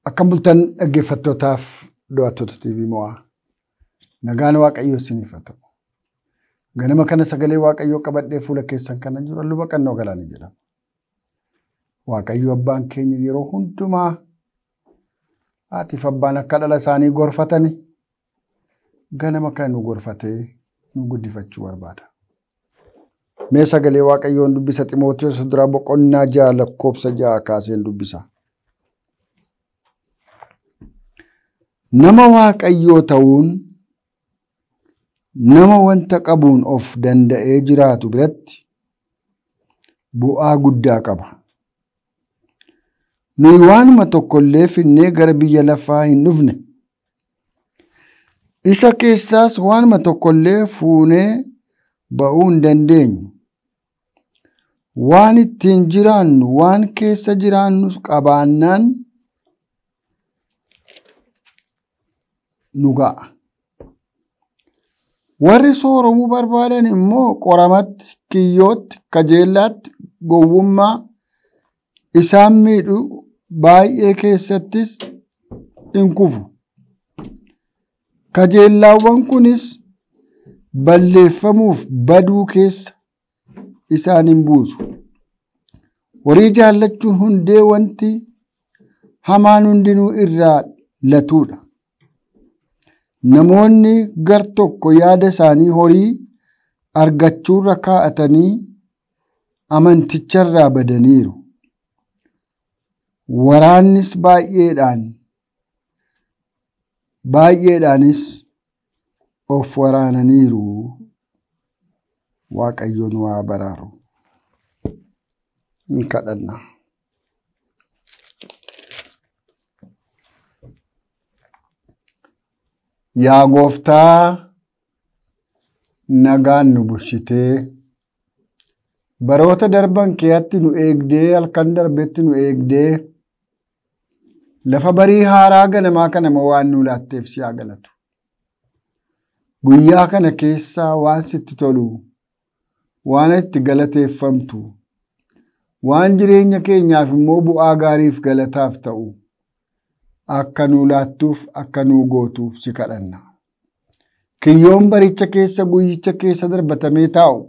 Akkam bultan dhaggeeffattootaaf daawwattoota TV Mo'aa. Nagaan Waaqayyoo isiniif haa ta'u. Ganama kana sagalee Waaqayyoo qabadhee fuula keessan kana jiru Luba Qannoo Galaanii jedhama. Waaqayyo abbaan keenya yeroo hundumaa haatiif abbaan akka dhala isaanii gorfatani ganama kana nu gorfatee nu guddifachuu barbaada. Mee sagalee Waaqayyoon dubbisa Ximootiyoos duraa boqonnaa 6 lakkoofsa 6 kaaseen dubbisa. Nama Waaqayyoo ta'uun nama wanta qabuun of danda'ee jiraatu biratti bu'aa guddaa qaba. Nuyi waanuma tokkollee finnee gara biyya lafaa hin dhufne. Isa keessaas waanuma tokkollee fuunee ba'uu hin dandeenyu. Waan ittiin jiraannu, waan keessa jiraannus qabaannaan nu ga'a. Warri sooromuu barbaadan immoo qoramatti, kiyyootti, kajeellaatti, gowwummaa isaan miidhu baay'ee keessattis hin kufu. Kajeellaawwan kunis balleeffamuuf baduu keessa isaan hin buusu. Horii jaallachuun hundee wanti hamaan hundinuu irraa latuudha. Namoonni gar tokko yaada isaanii horii argachuurra kaa'atanii amanticharraa badaniiru. Waraannis baay'eedhaanis of waraananiiru. Waaqayyoon waa baraaru. Hin kadhanna. Yaa gooftaa nagaan nu bulchitee baroota darban keeyatti nu eegdee halkan darbetti nu eegdee lafa barii haaraa ganamaa kana waan nu laatteef si haa galatu. Guyyaa kana keessaa waan sitti tolu, waan itti galateeffamtu, waan jireenya keenyaaf immoo bu'aa gaariif galataaf ta'u akka nu laattuuf akka nu gootuuf si kadhanna. Kiyyoon baricha keessa guyyicha keessa darbatamee taa'u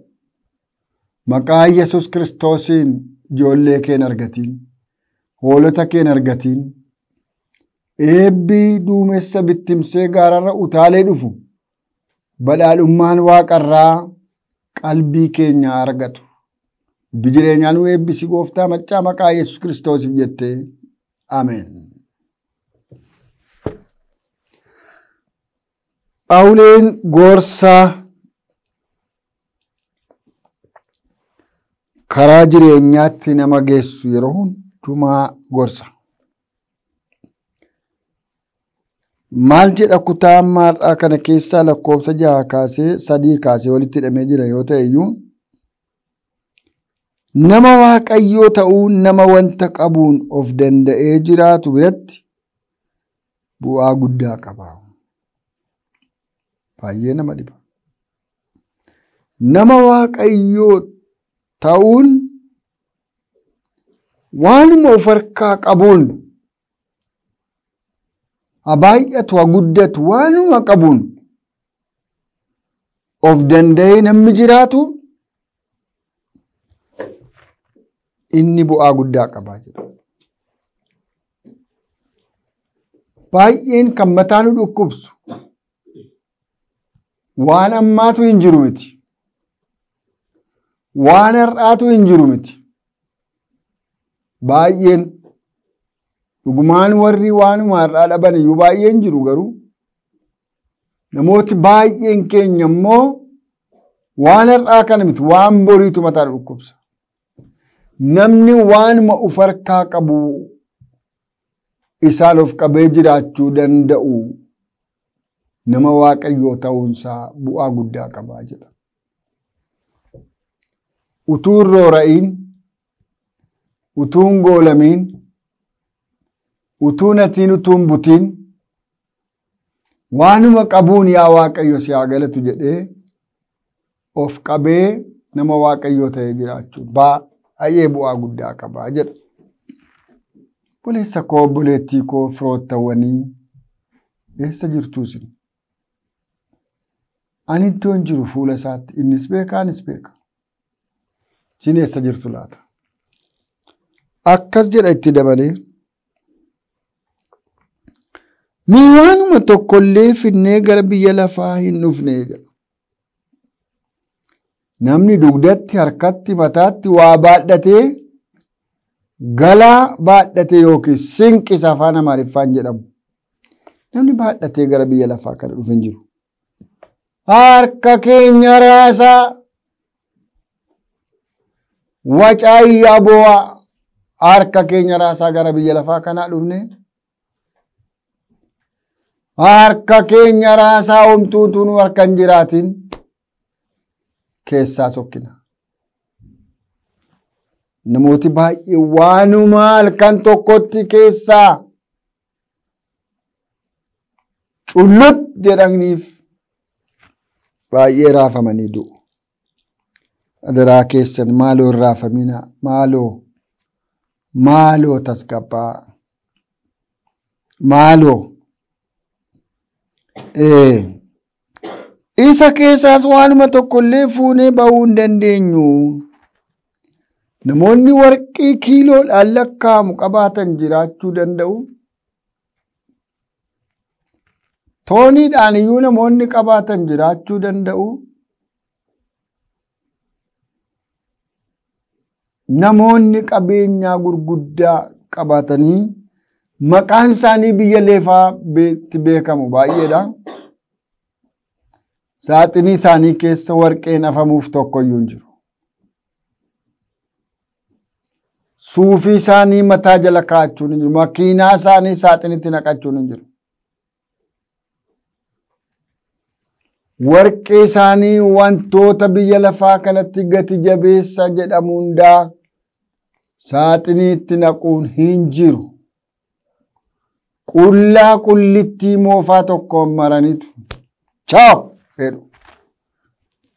maqaa Yesuus Kiristoosiin ijoollee keen argatiin, hoolota keen argatiin, eebbi duumessa bittimsee gaararra utaalee dhufu badhaadhummaan waaqarraa qalbii keenya argatu. Jireenyaa nu eebbisi gooftaa maccaa maqaa Yesuus Kiristoosiif jettee. Ameen. Phaawuleen gorsa karaa jireenyaatti nama geessu yeroo hundumaa gorsa. Maal jedha kutaa ammaadhaa kana keessaa lakkoofsa 6 kaasee 3 kaasee walitti hidhamee jira yoo ta'e iyyuu nama Waaqayyoo ta'uun nama wanta qabuun of danda'ee jiraatu biratti bu'aa guddaa qaba. Baay'ee nama dhiba. Nama Waaqayyoo ta'uun waanuma of harkaa qabuun haa baay'atu haa guddatu waanuma qabuun of danda'ee namni jiraatu inni bu'aa guddaa qabaa jedha. Baay'een kan mataa nu dhukkubsu waan ammaatu hin jiru miti. Waan har'aatu hin jiru miti. Baay'een dhugumaan warri waanuma har'aa dhaban iyyuu baay'een jiru garuu namooti baay'een keenya immoo waan har'aa kana miti waan boriitu mataa nu dhukkubsa. Namni waanuma of harkaa qabu isaan of qabee jiraachuu danda'u nama Waaqayyoo ta'uunsaa bu'aa guddaa qabaa jedha. Utuu hin roora'iin, utuu hin goolamiin, utuu natiin utuu hin butiin, Waanuma qabuun yaa Waaqayyo si haa galatu jedhee of qabee nama Waaqayyoo ta'ee jiraachuu baay'ee bu'aa guddaa qabaa jedha. Obboleessa koo, obboleettii koo, firoottawwanii eessa jirtu isin? Ani iddoon jiru fuula isaatti innis beeka anis beeka. Isin eessa jirtu laata? Akkas jedha itti dabalee. Nu waanuma tokkollee finnee gara biyya lafaa hin dhufne jedha. Namni dugdatti, harkatti, mataatti waa baadhatee galaa baadhatee yookiin sinqisa afaan Amaariffaan jedhamu. Namni baadhatee gara biyya lafaa kana dhufe hin jiru. Harka keenya raasaa wacaayyaa bo'aa harka keenya raasaa gara biyya lafaa kanaa dhufne. Harka keenya raasaa homtuutu nu harka hin jiraatin keessaa sokkina. Namooti baay'ee waanuma halkan tokkotti keessaa cullut jedhaniif baay'ee raafamanii du'u. Adaraa keessan maaloo hin raafaminaa, maaloo maaloo tasgabbaa, maaloo. Isa keessaas waanuma tokkollee fuunee bahuu hin dandeenyu. Namoonni warqii kiiloodhaan lakkaa'amu qabaatan jiraachuu danda'u. Tooniidhaan iyyuu namoonni qabaatan jiraachuu danda'u. Namoonni qabeenyaa gurguddaa qabaatanii maqaan isaanii biyya lafaatti beekamu baay'eedha. Saaxinii isaanii keessa warqeen afamuuf tokkoyyuu hin jiru. Suufii isaanii mataa jala kaa'achuun hin jiru. Makiinaa isaanii saaxinitti naqachuun hin jiru. Warqee isaanii wantoota biyya lafaa kanatti gati jabeessa jedhamu hundaa saaxiniitti naquun hin jiru. Qullaa qullittii moofaa tokkoon maranitu chaaw jedhu.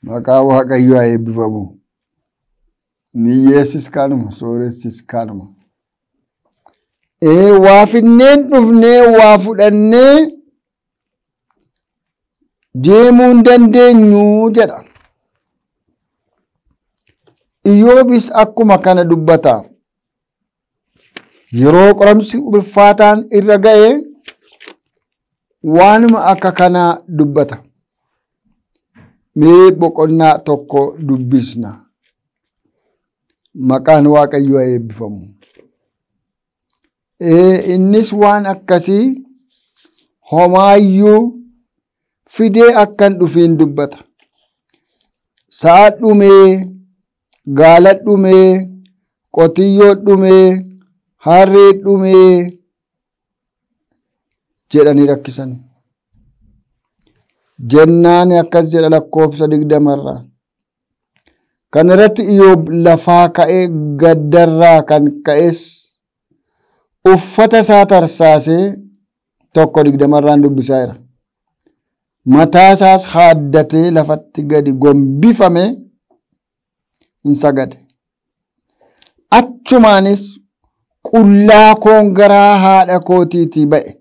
Maqaa Waaqayyoo haa eebbifamu. Niyyeessis kanuma, sooressis kanuma. Waa finneen dhufnee waa fudhannee deemuu hin dandeenyu jedha. Iyyoobis akkuma kana dubbata. Yeroo qoramsi ulfaataan irra ga'e waanuma akka kanaa dubbata. Mee boqonnaa tokko dubbisna. Maqaan Waaqayyoo haa eebbifamu. Innis waan akkasii homaayyuu fidee akkan dhufiin dubbata. Sa'a dhumee, gaala dhumee, qotiyyoo dhumee, harree dhumee jedhanii rakkisan. Jennaan akkas jedha lakkoofsa 20. Kana irratti Iyyoob lafaa ka'ee gaddarraa kan ka'es uffata isaa tarsaasee 1:20 dubbisaa jira. Mataa isaas haaddatee lafatti gadi gombifame hin sagade. Achumaanis qullaa koon garaa haadha kootiitii ba'e.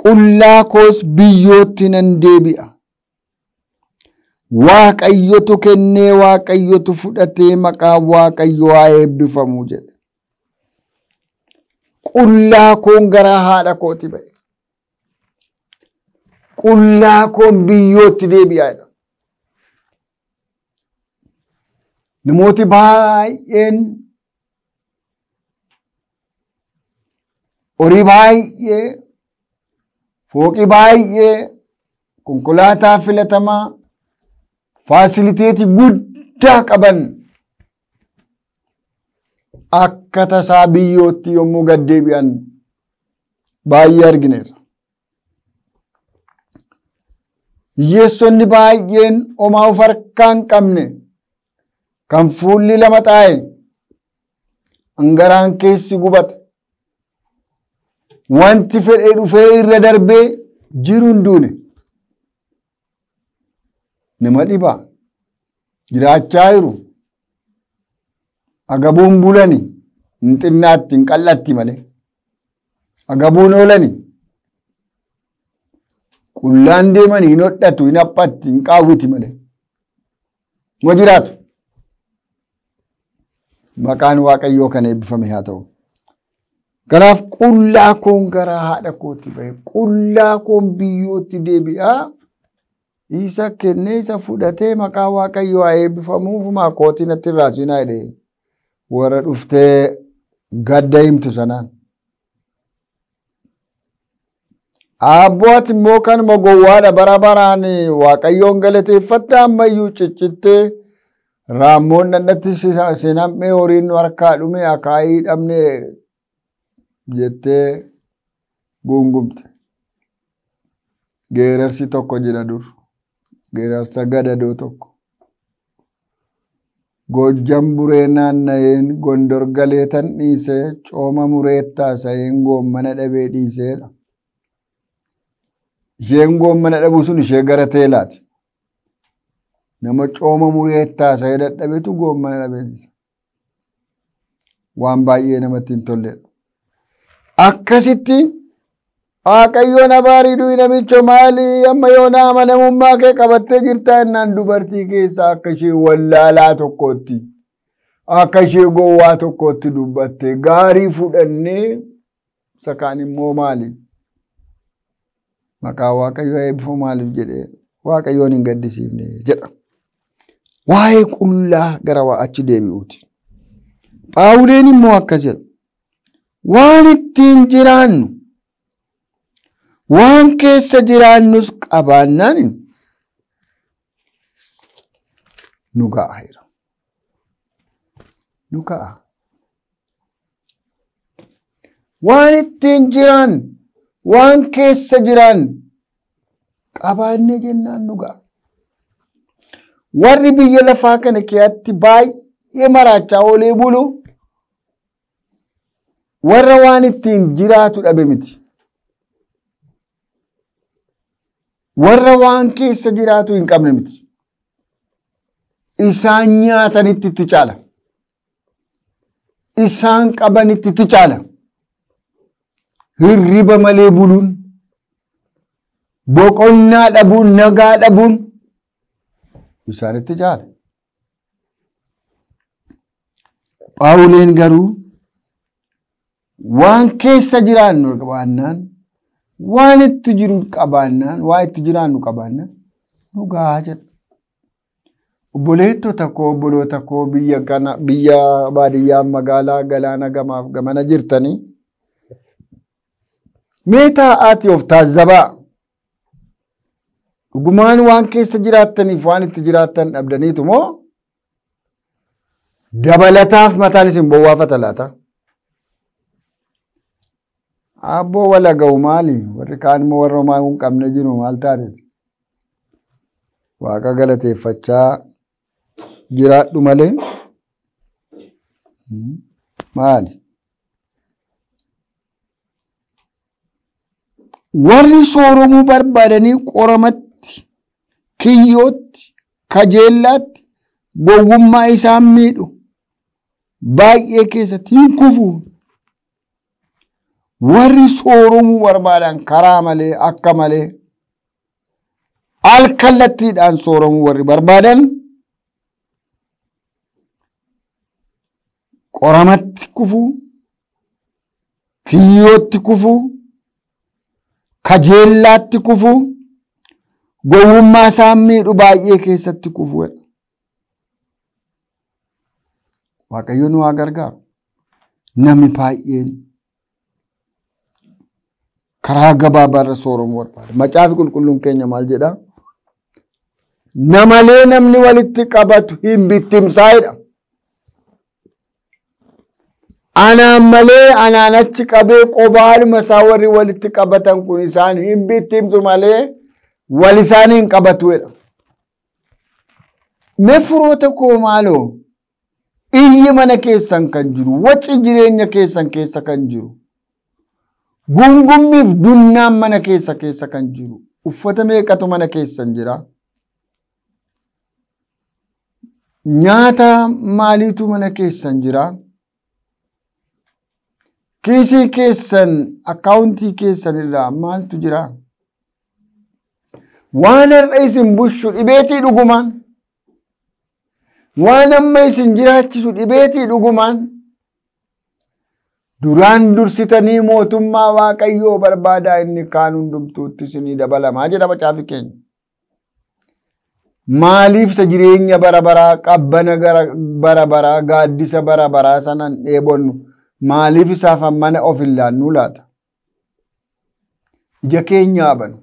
Qullaa koos biyyootti nan deebi'a. Waaqayyotu kennee Waaqayyotu fudhatee maqaan Waaqayyoo haa eebbifamu jedhe. Qullaa koon garaa haadha kootii ba'e. Qullaa koon biyyootti deebi'a jedha. Namooti baay'een horii baay'ee, fooqii baay'ee, konkolaataa filatamaa, faasiliteetii guddaa qaban akka tasaa biyyootti yommuu gad deebi'an baay'ee argineerra. Hiyyeessonni baay'een homaa of harkaa hin qabne kan fuulli lama xaa'e hangaraan keessi gubate wanti fedhee dhufee irra darbee Jiru hin duune. Nama dhibaa. Jiraachaa jiru. Agabuun bulani. Hin xinnaatti hin qal'atti malee. Agabuun oolani. Qullaan deemanii hin hodhatu, hin haphatti, hin qaawwiti malee. Moo jiraatu. Maqaan Waaqayyoo kan eebbifame haa ta'u. Kanaaf qullaa koon gara haadha kootti bahe, qullaa koon biyyootti deebi'aa. Isa kennee isa fudhatee maqaa Waaqayyoo haa eebbifamuuf kootii natti irraa siinaa jedhee warra dhuftee gadda himtu sanaan. Abboo ati immoo kanuma gowwaadha bara baraan Waaqayyoon galateeffatta ammayyuu ciccittee raammoon dhandhatti seenammee horiin nu harkaa dhume akaayii dhabne jettee guungumte. Geerarsi tokko jira dur. Geerarsa gadadoo tokko. Goojjam buree naanna'een Gondor galee tan dhiisee cooma mureettaa sa'een goommana dhabee dhiiseedha. Isheen goommana dhabuu sun ishee gara teelaati. Nama cooma mureettaa sa'ee dadhabetu goommana dhabee dhiisa. Waan baay'ee namatti hin tolledha. Akkasitti Waaqayyoon abaarii du'i namicho maali amma yoona amanamummaa kee qabattee jirtaa jennaan dubartii keessaa akka ishee wallaalaa tokkootti akka ishee gowwaa tokkootti dubbatte gaarii fudhannee isa kaan immoo maali? Maqaa Waaqayyoo eebbifamu maaliif jedhee Waaqayyoon hin gaddisiifne jedha. Waa'ee qullaa gara achi deebi'uuti. Phaawuleen immoo akkas jedha. Waan ittiin jiraannu waan keessa jiraannus qabaannaan nu ga'a. Nu ga'a. Waan ittiin jiraannu waan keessa jiraannu qabaannee jennaan nu ga'a. Warri biyya lafaa kana keessatti baay'ee maraachaa oolee bulu warra waan ittiin jiraatu dhabe miti. Warra waan keessa jiraatu hin qabne miti. Isaan nyaatanitti itti caala. Isaan qabanitti itti caala. Hirriba malee buluun, boqonnaa dhabuun, nagaa dhabuun isaanitti caala. Phaawuleen garuu waan keessa jiraannu qabaannaan, waan itti jiru qabaannaan, waan itti jiraannu qabaannaan nu gahaa jedha. Obboleettota koo, obboloota koo biyya kana, biyya baadiyyaa magaalaa galaana gamaaf gamana jirtanii mee taa'aatii of taazzabaa. Dhugumaan waan keessa jiraattaniif waan itti jiraattan dhabdaniitu moo dabalataaf mataan isin bowwaafata laata? Abboo wala ga'u maali? Warri kaan immoo warra homaa hin qabne jiru maal taateeti? Waaqa galateeffachaa jiraadhu malee maali? Warri sooromuu barbaadanii qoramatti, kiyyootti, kajeellaatti gowwummaa isaan miidhu baay'ee keessatti hin kufu. Warri sooromuu barbaadan karaa malee akka malee alkallattiidhaan sooromuu warri barbaadan qoramatti kufu, kiyyootti kufu, kajeellaatti kufu, gowwummaa isaan miidhu baay'ee keessatti kufu. Waaqayyo nu haa gargaaru. Namni baay'een karaa gabaabaarra sooromuu barbaada. Macaafi qulqulluun keenya maal jedhaa? Namalee namni walitti qabatu hin bittimsaa'edha. Anaan malee anaan achi qabee qobaadhuma isaa warri walitti qabatan kun isaan hin bittimsu malee wal isaanii hin qabatuedha. Mee firoota koo maaloo iyyi mana keessan kan jiru, waci jireenya keessan keessa kan jiru, Gungummiif dunnaan mana keessa keessa kan jiru. Uffata meeqatu mana keessan jira? Nyaata maaliitu mana keessan jira? Kiisii keessan, akkaawuntii keessan irraa maaltu jira? Waan har'a isin bushu dhibeetii dhugumaan. Waan amma isin jiraachisu dhibeetii dhugumaan. Duraan dursitanii mootummaa Waaqayyoo barbaadaa, inni kaan hundumtuutti isinii dabalamaa jedha macaafi keenya. Maaliif isa jireenya bara baraa, qabbana bara baraa, gaaddisa bara baraa sanaan dheebonnu? Maaliif isaaf mana of hin laannuu laata? Ija keenya banu,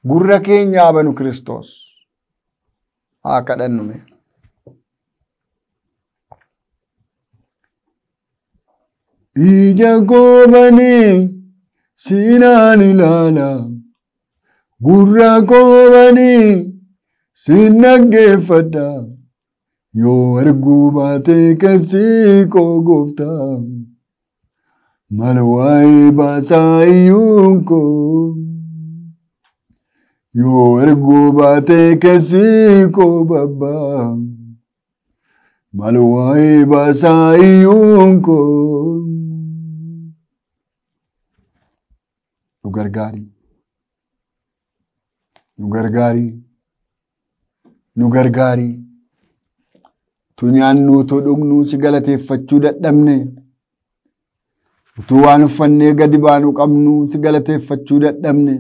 gurra keenya banu Kiristoos. Haa kadhannu mee. Ija koo banii siinaan ilaala, gurra koo banii siin dhaggeeffadha. Yoo arguu baate keessi koo gooftaa, maal waa'ee baasaa iyyuun koo. Yoo arguu baate keessi koo babbaa, maal waa'ee baasaa iyyuun koo. Nu gargaari. Nu gargaari. Nu gargaari. Tu nyaannu, tu dhugnuu si galateeffachuu dadhabne. Utuu waan uffannee gadi baanu qabnu si galateeffachuu dadhabne.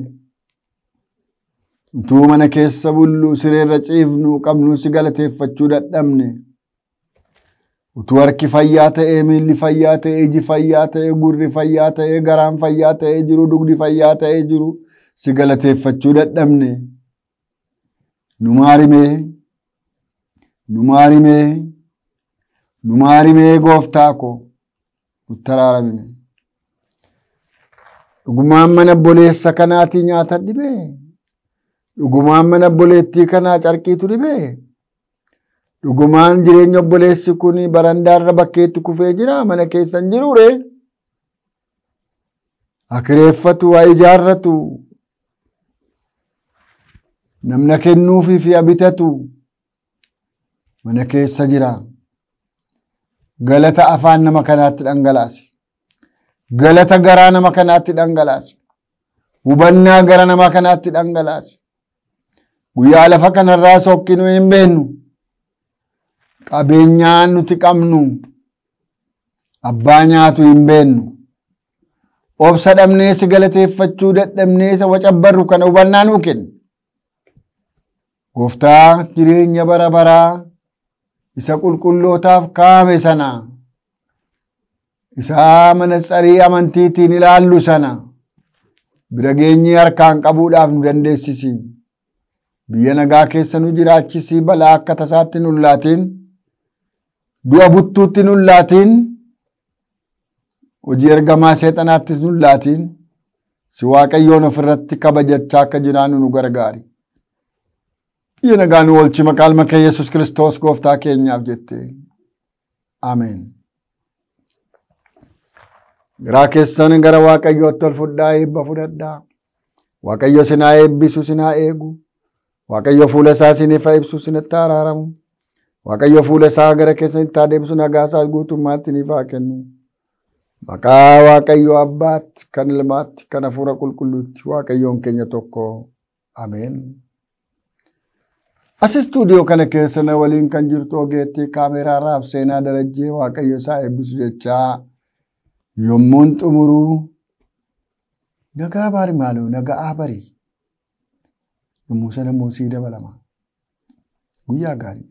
Utuu mana keessa bullu sireerra ciifnu qabnu si galateeffachuu dadhabne. Utuu harki fayyaa ta'ee, miilli fayyaa ta'ee, iji fayyaa ta'ee, gurri fayyaa ta'ee, garaan fayyaa ta'ee jiru, dugdi fayyaa ta'ee jiru si galateeffachuu dadhabne. Nu maarimee, nu maarimee, nu maarimee gooftaa koo, nutti araaramime. Dhugumaan mana obboleessa kanaatii nyaata dhibee? Dhugumaan mana obboleettii kanaa carqiitu dhibee? Dhugumaan jireenya obboleessi kun barandaarra bakkeetti kufee jira, mana keessan jiruure? Haa kireeffatu, haa ijaarratu, namna kennuufii fi haa bitatu, mana keessa jira. Galata afaan nama kanaatti dhangalaasi. Galata garaa nama kanaatti dhangalaasi. Hubannaa gara nama kanaatti dhangalaasi. Guyyaa lafa kanarraa sokkinuu hin beeknu. Qabeenyaan nuti qabnu abbaa nyaatu hin beeknu. Obsa dhabnee si galateeffachuu dadhabnee isa wacabbarru kana hubannaa nuu kenni. Gooftaa jireenya bara baraa isa qulqullootaaf kaa'ame sana, isa manatsarii amantiitiin ilaallu sana bira geenyee harkaan qabuudhaaf nu dandeessisi. Biyya nagaa keessa nu jiraachisi, balaa akka tasaatti nu laatiin, du'a buttuutti nu laatiin, hojii ergamaa seexanaattis nu laatiin, si Waaqayyoon ofirratti kabajachaa akka jiraannu nu gargaari. Biyya nagaa nu oolchi maqaa ilma kee Yesuus Kiristoos gooftaa keenyaaf jettee. Ameen. Garaa keessan gara Waaqayyootti ol fudhaa, eebba fudhadhaa. Waaqayyo isin haa eebbisu, isin haa eegu. Waaqayyo fuula isaa isiniif haa ibsu, isinitti haa araaramu. Waaqayyo fuula isaa gara keessanitti haa deebisu, nagaa isaa guutummaatti isiniif haa kennu. Maqaa Waaqayyo Abbaatti, kan Ilmaatti, kan Hafuura Qulqulluutti Waaqayyoon keenya tokko. Ameen. As istuudiyoo kana keessa na waliin kan jirtu ogeettii kaameeraa Raab Seenaa Darajjee, Waaqayyo isaa eebbisu jechaa yommuun xumuruu, nagaa baari maaloo, nagaa barii. Yommuu sana immoo sii dabalama. Guyyaa gaarii.